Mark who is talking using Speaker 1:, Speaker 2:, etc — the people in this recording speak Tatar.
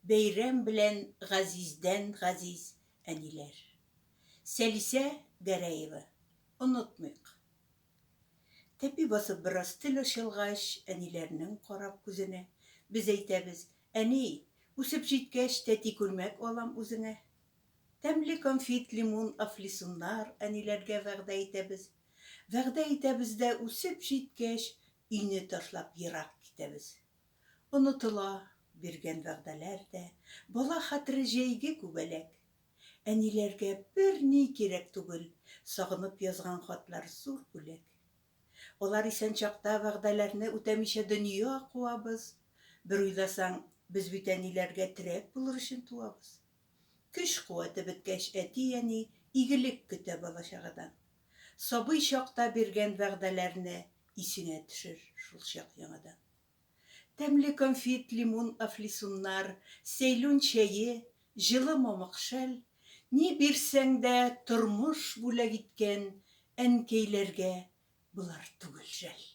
Speaker 1: Бәйрәм белән газиздән газиз әниләр. Сәлисә Гәрәева. Онытмыйк. Тәпи басып бераз тел ачылгач, әниләрнең карап күзенә, без әйтәбез, Әни, үсеп җиткәч, тәти күлмәк алам үзеңә. Тәмле конфит, лимун, әфлисуннар әниләргә вәгъдә итәбез. Вәгъдә итәбез дә, үсеп җиткәч, өйне ташлап ерак китәбез. Онытыла биргән вәгъдәләр дә, бала хәтере җәйге күбәләк. Әниләргә берни кирәк түгел, сагынып язган хатлар зур бүләк. Алар исән чакта вәгъдәләрне үтәмичә дөнья куабыз. Бер уйласаң, без бит әниләргә терәк булыр өчен туабыз. Көч-куәте беткәч әти-әни игелек көтә бала-чагадан. Сабый чакта биргән вәгъдәләрне исеңә төшер шулчак яңадан. Тәмле конфет, лимун, әфлисуннар, сәйлүн чәе, җылы мамык шәл, ни бирсәң дә, тормыш бүләк иткән әнкәйләргә болар түгел жәл.